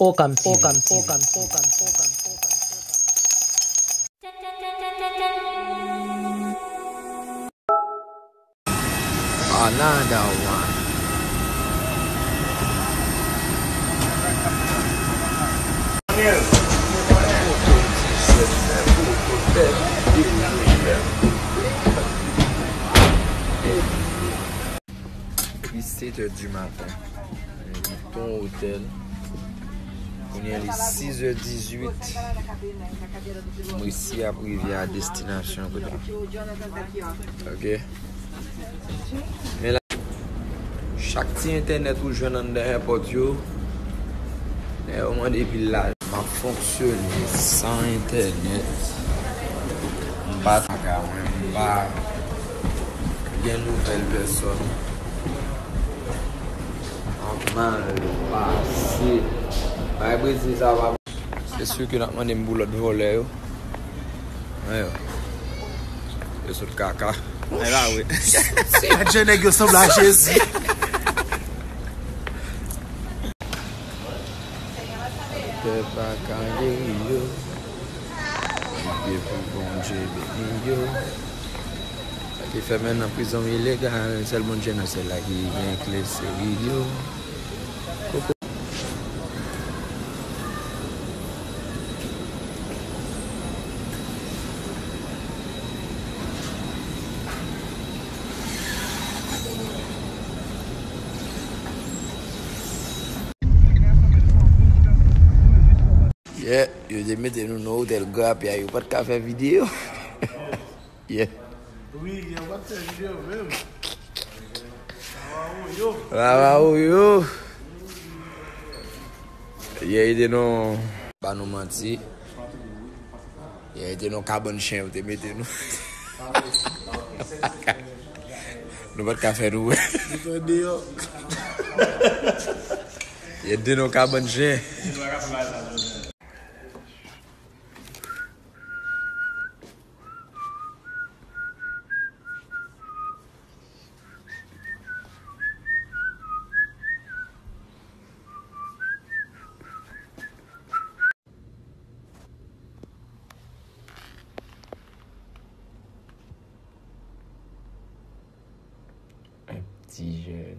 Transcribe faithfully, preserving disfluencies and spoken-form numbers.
Ocam T V. Ocam, Ocam, Ocam, Ocam, Ocam. Another one. Li sèt è di maten. Li ton otèl. Kounye a li sis è dizuit. M resi ap rive a destinasyon kote. Ok. Men la, chak ti entènèt ou jwenn anndan èpòt yo, nèg yo mande pil lajan. M ap fonksyone san entènèt. M pa t ka, mwen, m pa gen nouvèl pèsòn. M ap mal pase. Bay Brezil sa pa. Se si ke n ap mande m pou lòt vòlè yo. Ayo. Yo sot kaka. Ay la wi. Adje nèg yo sanble a Jezi. Pè pa ka geri yo. Priye pou Bondye beni yo. Sa ki fèmen nan prizon ilegal, sèl Bondye nan syèl la ki gen kle seri yo. Yeah, yo te mete nou nan otèl grapya, yo pa t ka fè videyo. Yeah. Wi, yo pa t fè videyo menm. Wawawoyo. Yeah, yo te nan, pa nou manti. Yeah, yo te nan kabann chen, yo te mete nou. Nou pa t ka fè nou wè. Nou te deyò. Yo te nan kabann chen. Un petit jeune.